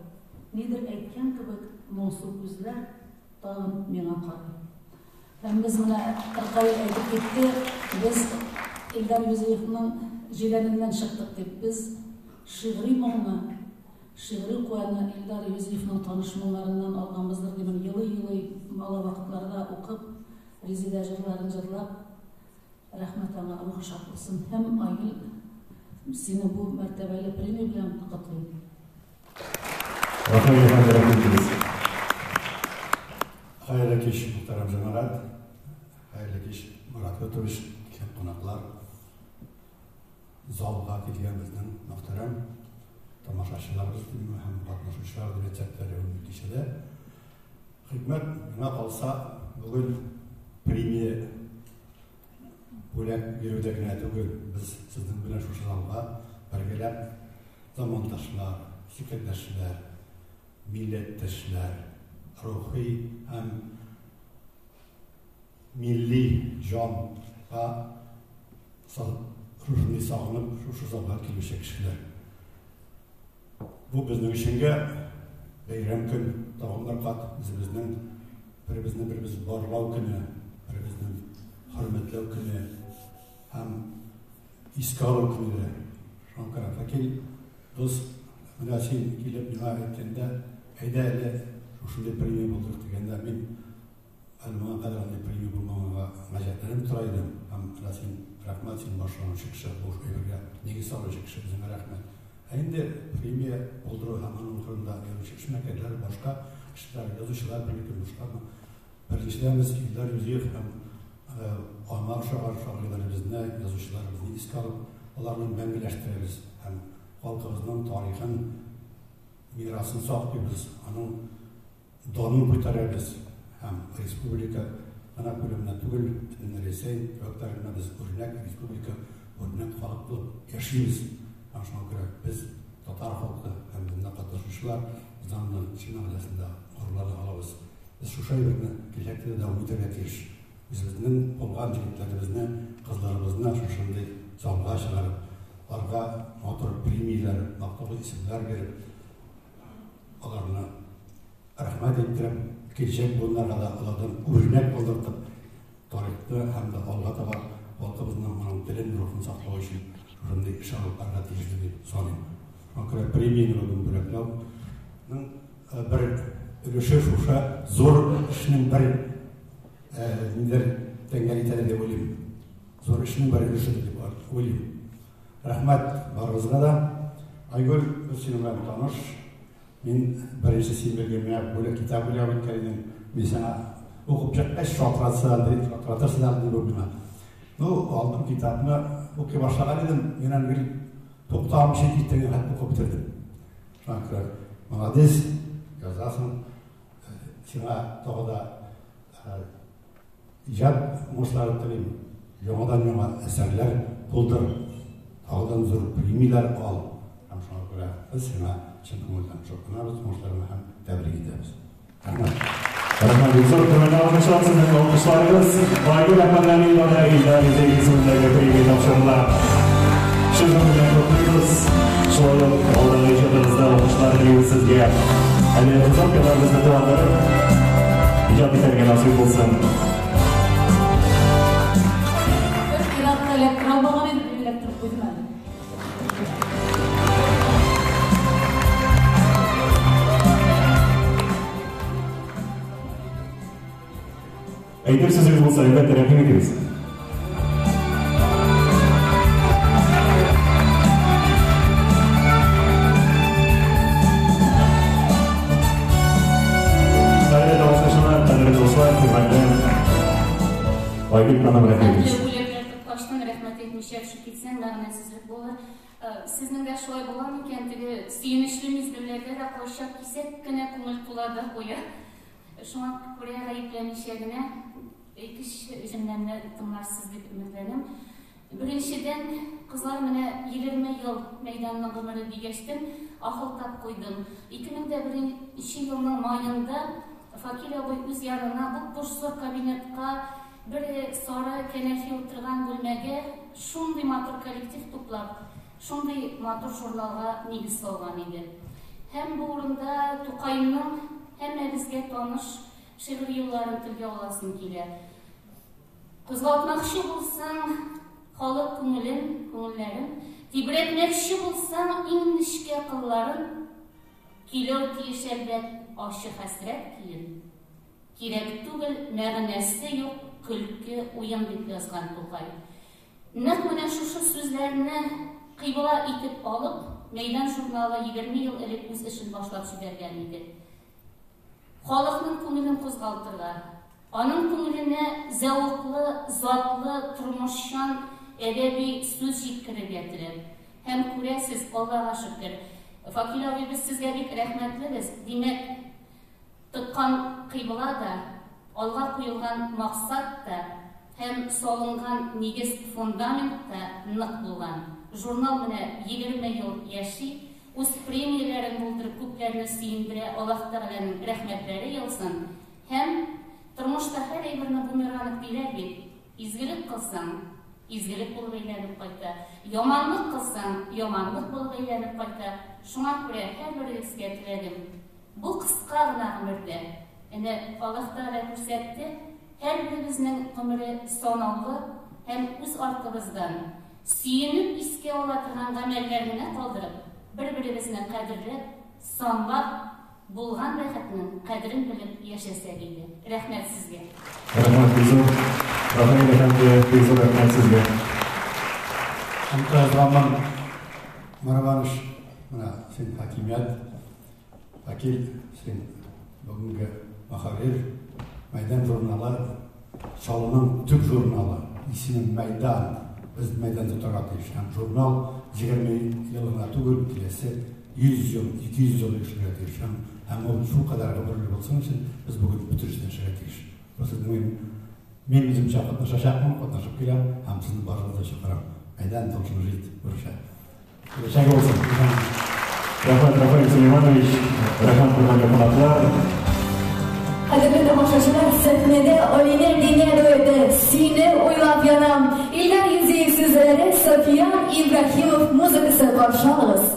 Нидер әйткән кебек, моңсу күзләр тагын миңа карый. Һәм без менә, Ркаил әйтеп китте, без Илдар Юзеевның җиләненнән чыктык дип. Без шигъри моңны, шигъри куәне Илдар Юзеевның таныш моңнарыннан алганбыздыр димен. Елый-елый бала вакытларда укып, Резеда җырларын җырлап, рәхмәт аңа, рухы шат булсын. Һәм Айгөл, сине бу мәртәбәле премия белән котлыйм. Рәхмәт, әфәнде, рәхмәт итегез. Хәерле кич, мөхтәрәм җәмәгать. Хәерле кич, Марат Готович, килгән кунаклар. Залга килгән безнең мөхтәрәм тамашачыларыбыз димме һәм катнашучылар дип әйтсәк тә бүгенге кичәдә. Хикмәт, миңа калса, бүген премия бүләк бирүдә генә түгел, без сезнең белән шушы залга бергәләп замандашлар, фикердәшләр, милләттәшләр, рухи һәм милли җанга шушындый сагынып шушы залга килүче кешеләр. Бу безнең өченгә бәйрәм көн, тагын бер кат үзебезнең беребезне беребез барлау көне, беребезне хөрмәтләү көне һәм искә алу көне дә. Шуңа күрә, Факил дус, менә син килеп миңа әйткәндә, әйдә әле шушындый премия булдырыйк дигәндә, мин Әле моңа кадәр андый премия булмаганга гаҗәпләнеп тора идем. Һәм менә син, рәхмәт, син башланучы кеше, бу әйбергә нигез салучы кеше, үзеңә рәхмәт. Ә инде премия булдыру һәм аның турында йөрүче эшмәкәрләр, башка кешеләр, язучылар берлеге, башка Беренчедән без Илдар Юзеев һәм аңа охшаган шагыйрьләребезне, язучыларыбызны искә алып, аларны мәңгеләштерәбез һәм халкыбызның тарихын, мирасын саклыйбыз, аның данын күтәрәбез һәм республика гына күләмендә түгел, бөтен Рәсәй төбәкләрендә без үрнәк республика, үрнәк халык булып яшибез. Һәм шуңа күрә без татар халкы һәм монда катнашучылар без аннан чын мәгънәсендә горурлана алабыз. Без шушы әйберне киләчәктә дә дәвам итәргә тиеш. Үзебезнең булган җегетләребезне, кызларыбызны шушындый залга чыгарып, аларга матур премияләр, мактаулы исемнәр биреп, аларны рәхмәт әйттереп, киләчәк буыннарга да алардан үрнәк калдыртып, тарихны һәм дә алга таба халкыбызның аның телен, рухын саклау өчен шушындый эш алып барырга тиешле дип саныйм. Шуңа күрә премияне бүген бүләкләү бер өлеше шушы зур эшнең бер нидер тәңгәл итәде дип уйлыйм. Зур эшнең бер өлеше дип уйлыйм. Рәхмәт барыгызга да. Айгөл, без синең белән таныш. Мин беренче син белгән миңа бүләк китап бүләк иткән идең. Мин сиңа укып чыккач шалтыратсам дип, шалтыратырсың дип миңа. Ну, алдым китапны, укый башлаган идем, мин аны гел туктамыйча иртәгә хәтле укып бетердем. Шуңа күрә молодец, язасың. Сиңа тагы да иҗат уңышлары телим. Яңадан-яңа әсәрләр булдыр, тагыдан зур премияләр ал. Һәм шуңа күрә без сиңа чын күңелдән шатланабыз, уңышларыңа һәм тәбрик итәбез. Рәхмәт. Рәхмәт бик зур. Хөрмәтле тамашачылар, сезнең алкышларыгыз Айгөл Әхмәтгалиевага Илдар Юзеев исемендәге премия тапшырыла. Чын күңелдән котлыйбыз. Шулай ук алдагы иҗатыгызда уңышлар телибез сезгә. Әле озак еллар безне куандырып, иҗат итәргә насыйп булсын. Бер пиратны эләктерә алмаган идем, мин эләктереп куйдым әле. Әйтер сүзегез булса, әлбәттә, рәхим итегез. Кадерле тамашачылар, кадерле дуслар, хөрмәтле Айгөл ханым, рәхим итегез. Хәтле бүләкләр тоткачтан рәхмәт әйтмичә төшеп китсәң, мәгънәсезлек булыр. Сезнең дә шулай була микән, теге сөенечле мизгелләрдә дә кайчак кисәк кенә күңел тула да куя. Шуңа күрә гаепләмичә генә ике җөмләмне тыңларсыз дип өметләнәм. Беренчедән, кызлар, менә 20 ел Мәйданның гомере дигәчтен ахылтап куйдым. 2001 елның маенда Факил абый үз янына буп-буш зур кабинетка, бер сары кәнәфи утырган бүлмәгә шундый матур коллектив туплап, шундый матур журналга нигез салган иде. Һәм бу урында Тукайның һәммәбезгә таныш шигырь юлларын телгә аласым килә. Кузгалтмакчы булсаң халык күңелен, күңелләрен, тибрәтмәкче булсаң иң нечкә кылларын, киләү тиеш әлбәт ачы хәсрәт көен. Кирәк түгел, мәгънәсе юк көлке уен дип язган Тукай. Нәкъ менә шушы сүзләрне кыйбла итеп алып, Мәйдан журналы 20 ел элек үз эшен башлап җибәргән иде. Халыкның күңелен кузгалтырга, аның күңеленә зәвыклы, затлы, тормышчан әдәби сүз җиткерергә теләп. Һәм күрәсез, Аллага шөкер, Факил абый, без сезгә бик рәхмәтлебез. Димәк, тоткан кыйбла да, алга куелган максат та һәм салынган нигез фундамент та нык булган. Журнал менә 20 ел яши, үз премияләрен булдырып күпләрне сөендерә, Аллаһ Тәгаләнең рәхмәтләре яусын. Һәм тормышта һәр әйберне бумеранг диләр бит. Изгелек кылсаң, изгелек булып әйләнеп кайта. Яманлык кылсаң, яманлык булып әйләнеп кайта. Шуңа күрә һәрберегезгә теләгем, бу кыска гына гомердә, әнә Аллаһ Тәгалә күрсәтте, һәрберебезнең гомере санаулы һәм үз артыбыздан сөенеп искә ала торган гамәлләр генә калдырып, бер-беребезне кадерләп, санлап, булган бәхетнең кадерен белеп яшәсәк иде. Рәхмәт сезгә. Рәхмәт бик зур. Рафаэль әфәнде, бик зур рәхмәт сезгә. Оныта язганмын, Марваныш, менә син хакимият, вәкил, син бүгенге мөхәррир, Мәйдан журналы, Чаллының төп журналы, исеме Мәйдан, без мәйдан тотарга тиеш. Һәм журнал 20 ел гына түгел, киләсе 100 ел, 200 ел яшәргә тиеш. Һәм ул шулкадәр гомерле булсын өчен без бүген бөтен эшне эшләргә тиеш. Бу сезнең мин үземчә катнашачакмын, катнашып киләм һәм сезне барыгызны да чакырам. Мәйдан должен жить, русча. Киләчәге булсын. Рәхмәт, Рафаэль Сулейманович, рәхмәт, хөрмәтле кунаклар. Кадерле тамашачылар, сәхнәдә Алинә Динә дуэты Сине уйлап янам. Илдар Юзеев сүзләре, Софиян Ибраһимов музыкасы каршы алыгыз.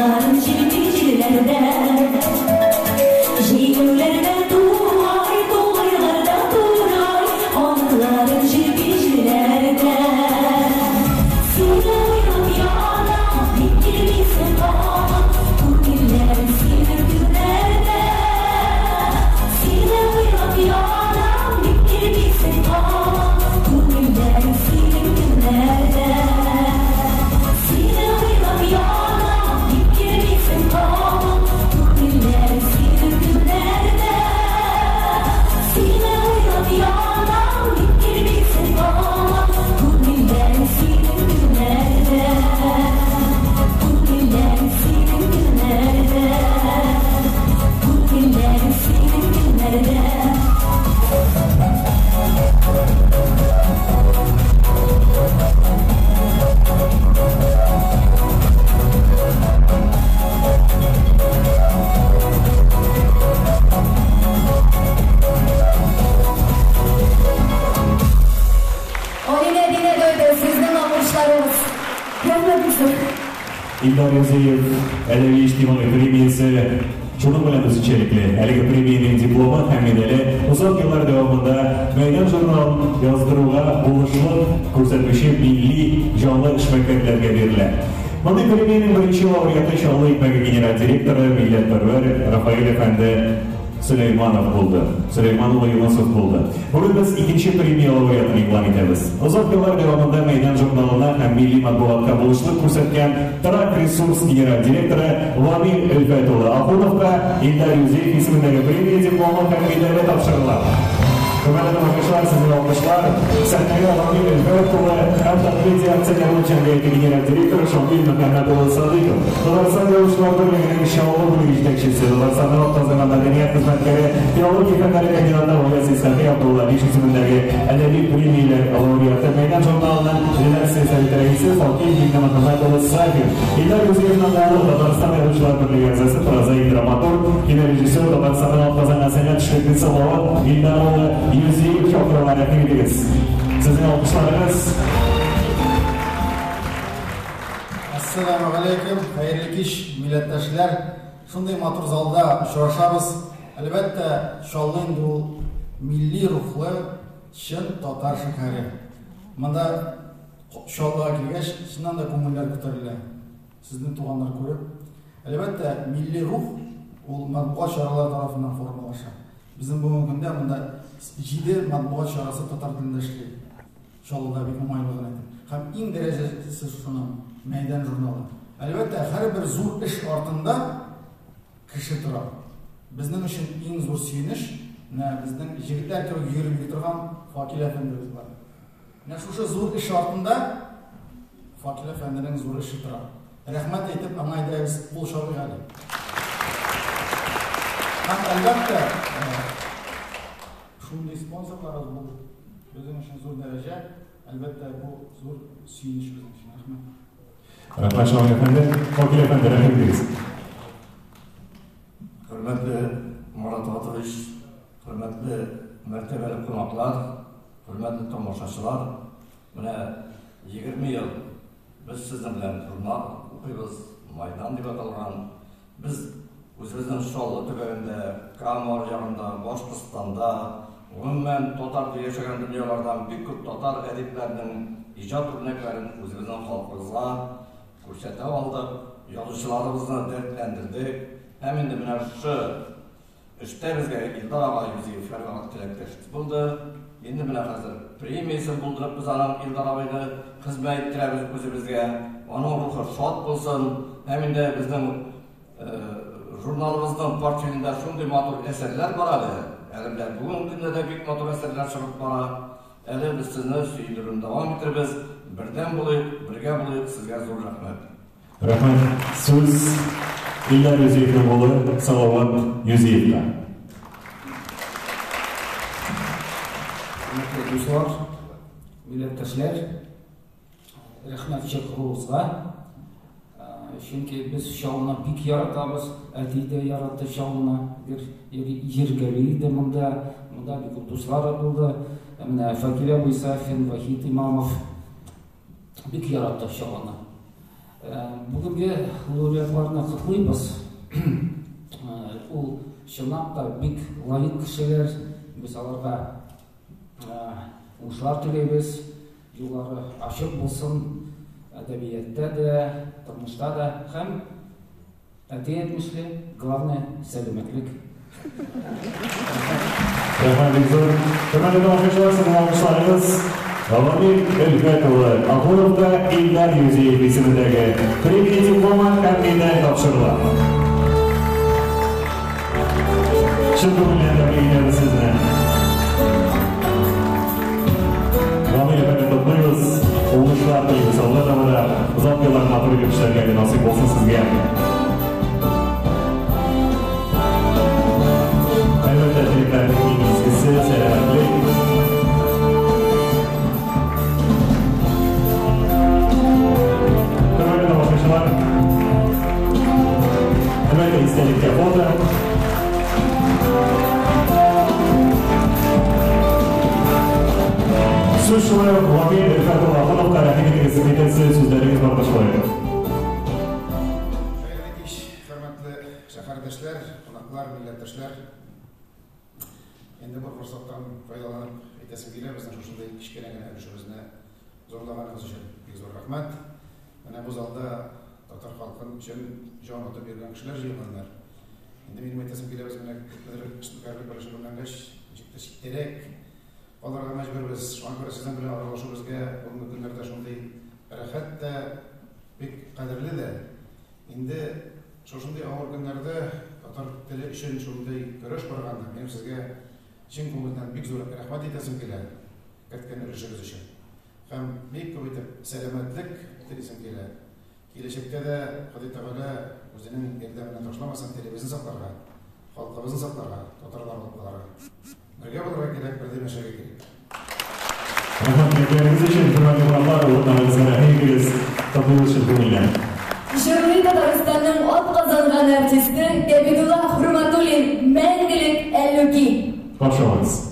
Канатларын җилпи җилләрдә. Җәйләүләрдә тугай, тугайларда турай, Канатларын җилпи җилләрдә. Сине уйлап янам, ник килмисең һаман, Күңелләрем синең көннәрдә. Сине уйлап янам, ник килмисең һаман, Күңелләрем синең көннәрдә. Сине уйлап янам, ник килмисең һаман, Күңелләрем синең көннәрдә. Сине уйлап янам, ник килмисең һаман, Күңелләрем синең көннәрдә. Күңелләрем синең көннәрдә. Күңелләрем синең көннәрдә. Алинә Динә Дойда, сезнең алкышларыгыз. Рәхмәт бик. Илдар Юзеев әдәби иҗтимагый премиясе шуның белән үзенчәлекле. Әлеге премиянең дипломы һәм медале озак еллар дәвамында Мәйдан журналын яздыруга булышлык күрсәтүче милли җанлы эшмәкәрләргә бирелә. Мондый премиянең беренче лауреаты Чаллы икмәге генераль директоры милләтпәрвәр Рафаэль әфәнде Сөләйманов булды. Сөләйман улы Юнысов булды. Бүген без икенче премия лауреатын игълан итәбез. Озак еллар дәвамында Мәйдан журналына һәм милли матбугатка булышлык күрсәткән Трак Ресурс генераль директоры Ламил Өлфәт улы Ахуновка Илдар Юзеев исемендәге премия дипломы һәм медале тапшырыла. Хөрмәтле тамашачылар, сезнең алкышлар. Сәхнәгә Ламил Өлфәт улы һәм Татмедиа акционерлык җәмгыяте генераль директоры Шамил Мөхәммәт улы Садыйков, Татарстан Язучылар берлегенең Чаллы бүлеге җитәкчесе, Татарстанның атказанган мәдәният хезмәткәре, филология фәннәре кандидаты Гаяз Исхакый Абдулла Алиш исемендәге әдәби премияләр лауреаты, Мәйдан журналының редакция советы рәисе Факил Миңнемөхәммәт улы Сафин, Илдар Юзеевның улы, Татарстан Язучылар берлеге әгъзасы, прозаик, драматург, кинорежиссер, Татарстанның атказанган сәнгать эшлеклесе Салават Илдар улы Юзеев чакырыла. Рәхим итегез. Сезнең алкышларыгыз. Ассаламу алейкум, хәерле кич, милләттәшләр. Шундый матур залда очрашабыз. Әлбәттә, Чаллы инде ул милли рухлы чын татар шәһәре. Монда Чаллыга килгәч, чыннан да күңелләр күтәрелә. Сезне туганнар күреп. Әлбәттә, милли рух ул матбугат чаралары тарафыннан формалаша. Безнең бүгенге көндә монда 7 матбугат чарасы татар телендә эшли. Чаллыда бик уңайлы гына итеп. Һәм иң дәрәҗәсе шуның Мәйдан журналы. Әлбәттә, һәрбер зур эш артында кеше тора. Безнең өчен иң зур сөенеч, менә безнең җегетләр кебек йөреп йөри торган Факил әфәндебез бар. Менә шушы зур эш артында Факил әфәнденең зур эше тора. Рәхмәт әйтеп, аңа әйдәгез кул чабыйк әле. Һәм әлбәттә, шундый спонсорларыбыз булу безнең өчен зур дәрәҗә. Әлбәттә, бу зур сөенеч безнең өчен. Рәхмәт. Рәхмәт, Шамил әфәнде. Факил әфәнде, рәхим итегез. Хөрмәтле Марат Ватович, хөрмәтле мәртәбәле кунаклар, хөрмәтле тамашачылар, менә 20 ел без сезнең белән журнал укыйбыз, Майдан дип аталган. Без үзебезнең Чаллы төбәгендә, Кама аръягында, Башкортстанда, гомумән, татар теле яшәгән дөньялардан бик күп татар әдипләренең иҗат үрнәкләрен үзебезнең халкыбызга күрсәтә алдык, язучыларыбызны дәртләндердек. Һәм инде менә шушы эштә безгә Илдар ага Юзеев һәрвакыт теләктәш булды. Инде менә хәзер премиясен булдырып без аның Илдар абыйны хезмәт иттерәбез үзебезгә. Аның рухы шат булсын. Һәм инде безнең журналыбызның портфелендә шундый матур әсәрләр бар әле. Әле менә бүгенге көндә дә бик матур әсәрләр чыгып бара. Әле без сезне сөендерүне дәвам итербез. Бердәм булыйк, бергә булыйк. Сезгә зур рәхмәт. Рәхмәт. Сүз Илдар Юзеевның улы Салават Юзеевка. Хөрмәтле дуслар, милләттәшләр, рәхмәт чакыруыгызга. Чөнки без Чаллыны бик яратабыз. Әти дә яратты Чаллыны, бер йөргәли иде монда. Монда бик күп дуслары булды. Менә Факил абый Сафин, Вахит Имамов бик яратты Чаллыны. Бүгенге лауреатларны котлыйбыз. Ул чынлап та бик лаек кешеләр. Без аларга уңышлар телибез. Юллары ачык булсын әдәбиятта да, тормышта да һәм әти әйтмешли, главное, сәламәтлек. Рәхмәт бик зур. Хөрмәтле тамашачылар, сезнең алкышларыгыз Гамил Өлфәт улы Ахуновка Илдар Юзеев исемендәге премия дипломы һәм медаль тапшырыла. Чын күңелдән тәбрик итәбез сезне. Гамил әфәнде, котлыйбыз, уңышлар телибез. Алга таба да озак еллар матур итеп эшләргә насыйп булсын сезгә. Әлбәттә, теләкләрнең иң изгесе, сәламәтлек. Хөрмәтле тамашачылар, әлбәттә, истәлеккә фото. Сүз шулай ук Вамил Өлфәт улы Ахуновка, рәхим итегез, әйтәсе сүзләрегез барда шулай ук. Хәерле кич, хөрмәтле шәһәрдәшләр, кунаклар, милләттәшләр. Инде бу форсаттан файдаланып әйтәсем килә, безнең шушындый кечкенә генә өлешебезне зурлаганыгыз өчен бик зур рәхмәт. Менә бу залда татар халкын өчен җан атып йөргән кешеләр җыелганнар. Инде минем әйтәсем килә, без менә күпмедер эшмәкәрлек белән шөгыльләнгәч, ничек тә читтәрәк калырга мәҗбүрбез. Шуңа күрә сезнең белән аралашу безгә бүгенге көннәрдә шундый рәхәт тә, бик кадерле дә. Инде шушындый авыр көннәрдә татар теле өчен шундый көрәш барганда, минем сезгә чын күңелдән бик зур рәхмәт әйтәсем килә, керткән өлешегез өчен. Һәм бик күп итеп сәламәтлек телисем килә. Киләчәктә дә Ходай Тәгалә үзенең ярдәменнән ташламасын, телебезне сакларга, халкыбызны сакларга, татарлар булып калырга. Бергә булырга кирәк, бердәм яшәргә кирәк. Рәхмәт теләкләрегез өчен, хөрмәтле кунаклар, урыннарыгызга рәхим итегез. Котлыйбыз чын күңелдән. Җырлый Татарстанның атказанган артисты Габидулла Хөрмәтуллин, Мәңгелек Әллүки. Каршы алыгыз.